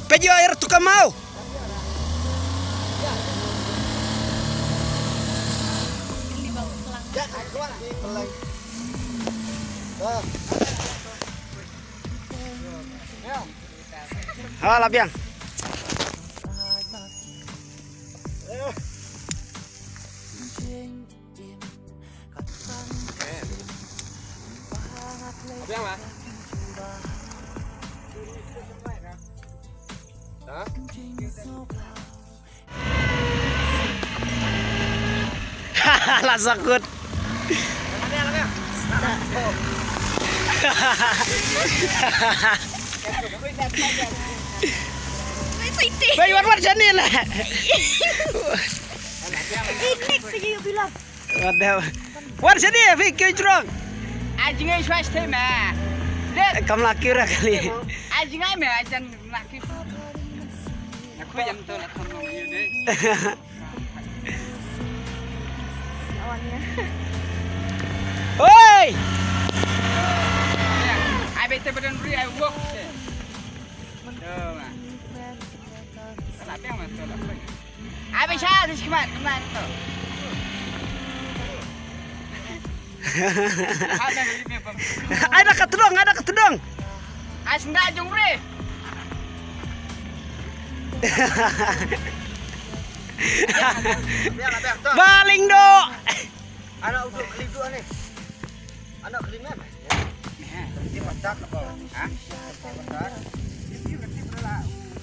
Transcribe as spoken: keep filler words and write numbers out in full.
Pejio air tu kamau. Ha, la biang. La sakut. Bai, wan, wan, sani lah. Wan, wan, sani, Vicky Jrong. Ajingai swasthema. Kam laki ura kali. Ajingai me ajan laki. Aku yang tu lah sama you deh. Oi! Ai bete badan beri ai wok. Tuh, ma. Salah apa yang masuk lah. Ai be sha ris kmat kmat tu. Ai da ka tdong, ai da ka tdong. Ai senda jong re. Baling do. Anak uduk kali dua ni. Anak kali mem. Ini patak apa? Hah? Patak.